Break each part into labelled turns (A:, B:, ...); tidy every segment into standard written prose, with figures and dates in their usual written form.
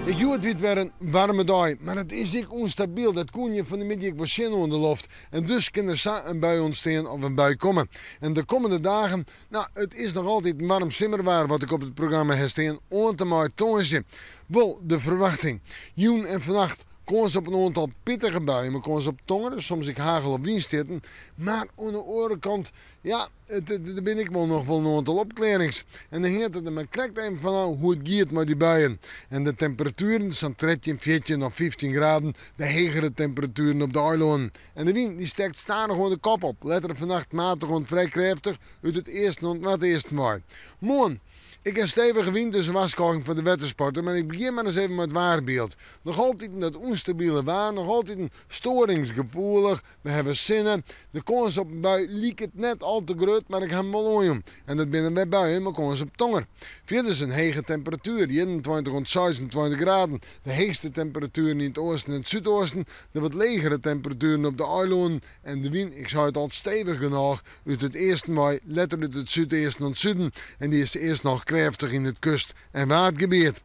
A: Ek hjoed wie it wer in waarme dei, mar it is ek ûnstabyl. Dat koene je fan de middei ek wol sjen oan de loft. En dus kin der sa in bui ûntstean of in bui komme. En de kommende dagen, no, it is noch altyd in waarm simmerwaar wat ik op it programma ha stean oant en mei tongersdei. Wol de ferwachting. Jûn en fannacht kâns op in oantal pittige buien mei kâns op tonger, soms ek hagel of wynstjitten. Mar oan de oare kant, ja, der binne ek wol noch wol in oantal opklearrings. En dan hinget it der mar krekt even fan ôf hoe it giet mei dy buien. En de temperatueren, sa'n 13, 14 of 15 graden, de hegere temperatueren op de eilannen. En de wyn dy stekt stadichoan de kop op, letter fannacht matich oant frij krêftich út it easten oant noardeasten wei. Moarn, ek in stevige wyn, dus in warskôging foar de wettersporter, mar ik begjin mar ris even mei it waarbyld. Noch altiten dat ûnstabile waar, noch altiten stoaringsgefoelich, We hawwe sinne. De kâns op in bui liket net al te grut, mar ik ha 'm wol oanjûn. En dat binne wer buien mei kâns op tonger. Fierders in hege temperatuer, 21 oant 26 graden. De heechste temperatueren yn it oasten en it súdoasten, de wat legere temperatueren op de eilannen en de wyn, ik sei it al, stevich genôch út it easten wei, letter út it súdeasten oant suden en dy is earst noch krêftich yn it kust en Waadgebiet.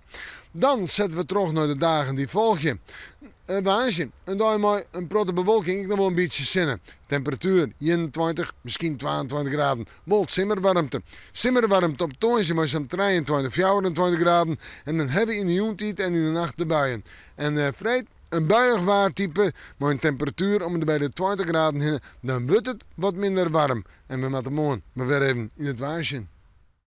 A: Dan sette we troch nei de dagen dy't folgje. Woansdei, in dei mei in protte bewolking, ek noch wol in bytsje sinne. Temperatuer 21, miskien 22 graden. Wol simmerwaarmte. Simmerwaarmte op tongersdei mei sa'n 23, 24 graden. En dan hawwe we yn de jûntiid en yn de nacht de buien. En freed in buiïch waartype mei in temperatuer om en by de 20 graden hinne. Dan wurdt it wat minder waarm. En we moatte moarn mar wer even yn it waar sjen.